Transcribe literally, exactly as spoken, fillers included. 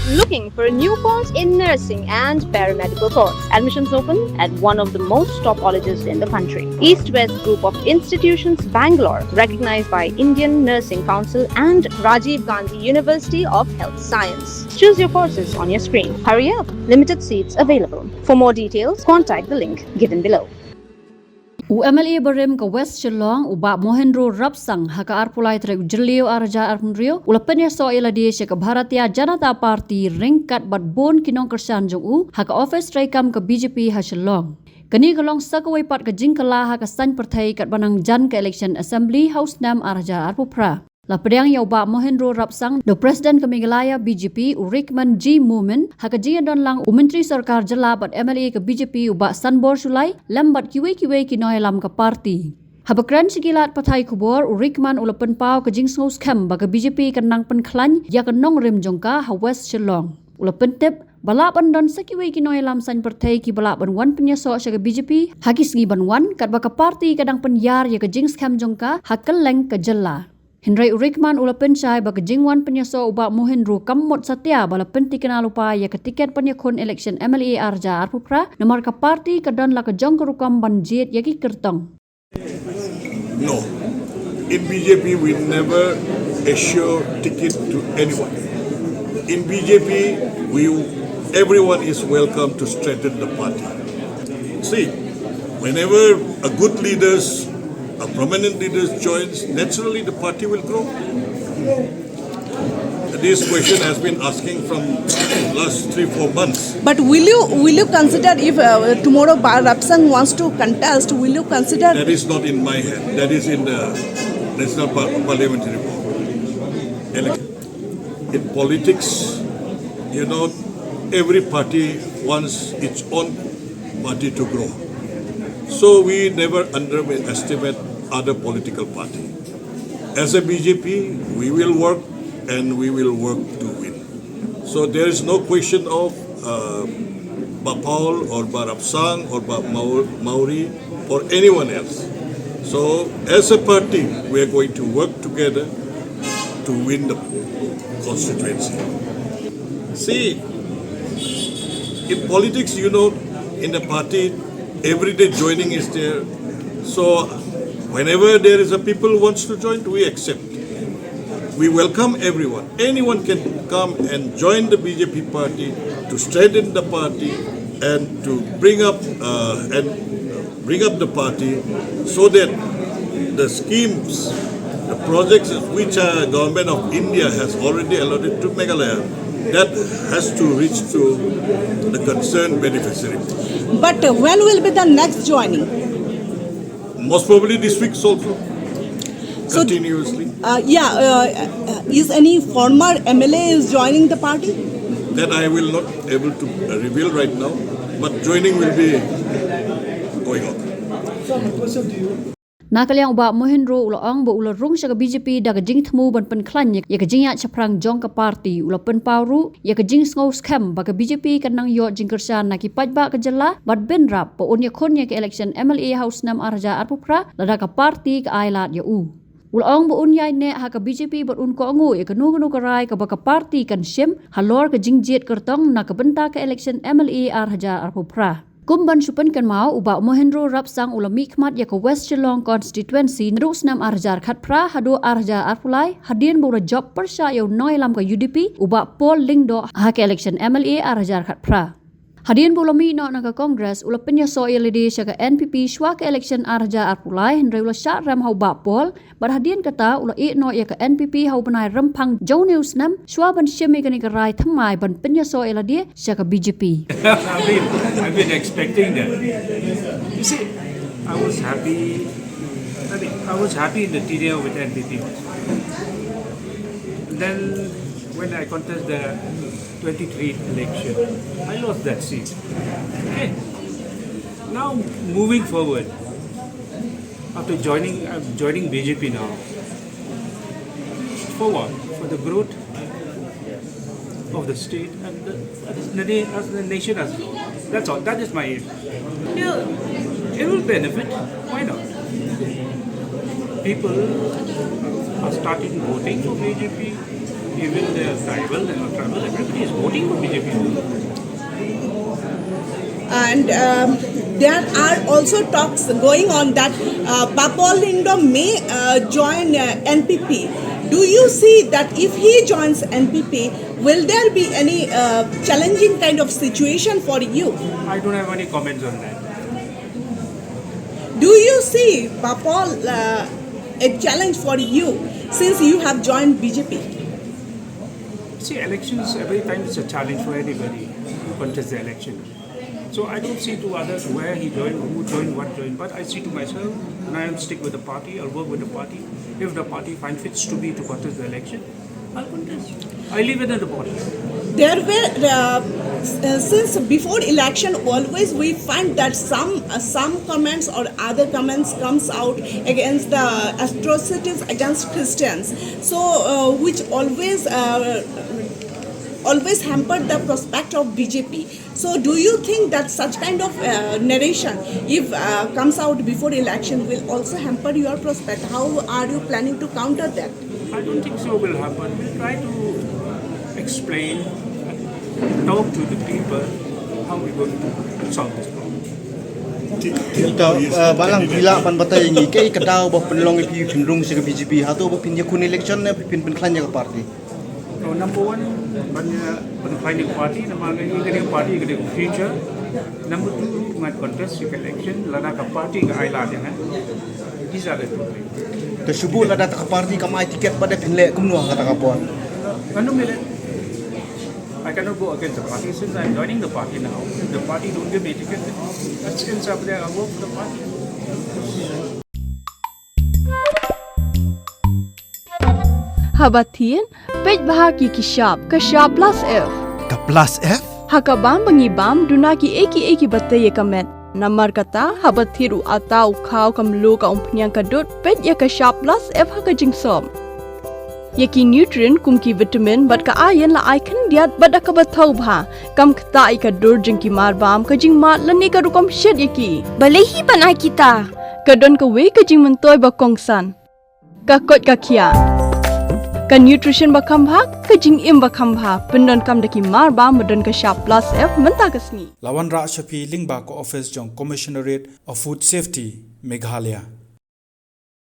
Looking for a new course in nursing and paramedical course? Admissions open at one of the most top colleges in the country. East West Group of Institutions, Bangalore, recognized by Indian Nursing Council and Rajiv Gandhi University of Health Science. Choose your courses on your screen. Hurry up, limited seats available. For more details, contact the link given below. U M L A barim ka West Shillong, u Bah Mohendro Rapsang, ha ka arphew lai tarik u Jylliew arhajar arphew hynriew, u la pynïasoh ïa lade sha ka Bharatiya Janata Party ryngkat bad bun ki nongkyrshan jong u ha ka ophis treikam ka B J P ha Shillong. Kane ka long sa kawei pat ka jingkylla ha ka saiñ pyrthei katba nang jan ka election assembly ha u snem arhajar arphew phra. La pdiang ïa u Bah Mohendro Rapsang da u President ka Meghalaya B J P, u Rikman G Momin, ha ka jingïadon lang u Myntri Sorkar Jylla bad M L A ka B J P, u Bah Sanbor Shullai, lem bad kiwei kiwei ki nongïalam ka party. Haba kren sha ki lad pathai khubor, u Rikman u la pynpaw ka jingsngewskhem ba ka B J P kan nang pynkhlaiñ ïa ka nongrim jong ka ha West Shillong. U la pyntip ba lah ban don sa kiwei ki nongïalam saiñ pyrthei kiba lah ban wan pynïasoh sha ka B J P ha ki sngi ban wan, katba ka party ka dang pynïar ïa ka jingskhem jong ka ha kylleng ka jylla. Hynrei u Rikman u la pynshai ba ka jingwan pynïasoh u Bah Mohendro kam mut satia ba la pyntikna lypa ïa ka tiket ban ïakhun election M L A arhajar arphew phra, namar ka party ka don la ka jong ka rukom ban jied ïa ki kyrtong. No. In B J P, we never assure ticket to anyone. In B J P, we everyone is welcome to strengthen the party. See, whenever a good leaders, a prominent leaders joins, naturally the party will grow. This question has been asking from last three, four months. But will you will you consider if uh, tomorrow Ba- Rapsang wants to contest? Will you consider? That is not in my hand. That is in the National Par- Parliamentary Board. Ele- In politics, you know, every party wants its own party to grow. So we never underestimate other political party. As a B J P, we will work and we will work to win. So there is no question of uh, Bah Paul or Bah Rapsang or Bah Mau- Mawrie or anyone else. So as a party, we are going to work together to win the constituency. See, in politics, you know, in the party, everyday joining is there. So whenever there is a people who wants to join, we accept. We welcome everyone. Anyone can come and join the B J P party to strengthen the party and to bring up uh, and bring up the party so that the schemes, the projects which uh, government of India has already allotted to Meghalaya, that has to reach to the concerned beneficiary. But uh, when will be the next joining? Most probably this week also. So- Continuously. Uh, yeah, uh, uh, is any former M L A is joining the party? That I will not able to reveal right now, but joining will be going on. Na ka liang u Bah Mohendro u la ong ba u la rung sha ka B J P da ka jingthmu ban pynkhlaiñ ïa ka jingïaid shaphrang jong ka party, u la pynpaw ruh ïa ka jingsngewskhem ba ka B J P kan nang ïoh jingkyrshan na ki paidbah ka jylla bad bynrap ba un ïakhun ïa ka election M L A ha u snem arhajar arphew phra lada ka party ka ailad ïa u. U la ong ba un ïaineh ha ka B J P bad un kohnguh ïa kano kano ka rai kaba ka party kan shim halor ka jingjied kyrtong na ka bynta ka election M L A arhajar arphew phra. Kum ban shu pynkynmaw, u Bah Mohendro Rapsang u la mihkhmat ïa ka West Shillong Constituency naduh u snem arhajar khatphra haduh arhajar arphew lai, hadien ba u la jop pyrshah ïa u nongïalam ka U D P, u Bah Paul Lyngdoh ha ka election M L A arhajar khatphra. Hadien ba u la mih noh na ka Congress, u la pynïasoh ïa lade sha ka N P P shuwa ka election arhajar arphew lai, hynrei u la shah rem ha u Bah Paul, bad hadien kata u la ïeh noh ïa ka N P P ha u bnai Rymphang jong une u snem, shuwa ban shim ïa kane ka rai thymmai ban pynïasoh ïa lade sha ka B J P. I've been, I've been expecting that. You see, I was happy. I mean, I was happy in the tenure with N P P. Then, when I contest the twenty-three election, I lost that seat. Okay. Now, moving forward, after joining, I'm joining B J P now. For what? For the growth of the state and the, as the, na- as the nation as a whole. That's all. That is my aim. Yeah, it will benefit. Why not? People are starting voting for B J P. Even the tribal and not tribal, everybody is voting for B J P. And um, there are also talks going on that uh, Bapol Lyngdoh may uh, join uh, N P P. Do you see that if he joins N P P, will there be any uh, challenging kind of situation for you? I don't have any comments on that. Do you see Bapol uh, a challenge for you since you have joined B J P? See, elections, every time it's a challenge for anybody who contests the election. So I don't see to others where he joined, who joined, what joined, but I see to myself, and I will stick with the party, I'll work with the party. If the party finds fits to me to contest the election, I'll contest. I leave it at the party. There were, uh, s- uh, since before election, always we find that some uh, some comments or other comments comes out against the atrocities against Christians. So, uh, which always uh, always hampered the prospect of B J P. So, do you think that such kind of uh, narration, if uh, comes out before election, will also hamper your prospect? How are you planning to counter that? I don't think so will happen. We'll try to explain, talk to the people how we're going to solve this problem. Kita uh, balang bila pan batai ngi kai ka daw ba pynlong pi pynrung si ka B J P hato ba pyn yakun election ne pyn pyn klan ya ka party. So number one, ban ya ban find a party, number one, you can party, you can future. Number two, ngat contest you can election, lada ka party ka ai la ya. These are the two things. Te shubu lada ta ka party kam ai ticket ba de pynle kumno ha ta ka por. Kanu mele. I cannot go against the party since I'm joining the party now. If the party don't give me ticket, then that's still up there. I work for the party. Haba thin, peit bha ki ki shap, ka shap plus F. Ka plus F? Ha ka bam ba ngi bam, duna ki eki eki ba te ye ka met. Namar kata, haba thir u ata u khaw kam lo ka umphniang ka dud, peit ya ka shap plus F ha ka jingsop. Ya ki nutrient kum ki vitamin bad ka iron la ai khyndiat bad da ka ba thaw bha. Kam kata i ka dur jing ki mar bam ka jingmat lane ka rukom shet ya ki. Balei hi ban ai kita? Ka don ka wei ka jingmyntoi ba kongsan. Ka koit ka khia. Ka nutrition ba kham bha, ka jingim ba kham bha. Pyndon kam da ki mar bam ba don ka shap plus F mynta ka sngi. Lawan rah shapi lingba ka office jong Commissionerate of Food Safety, Meghalaya.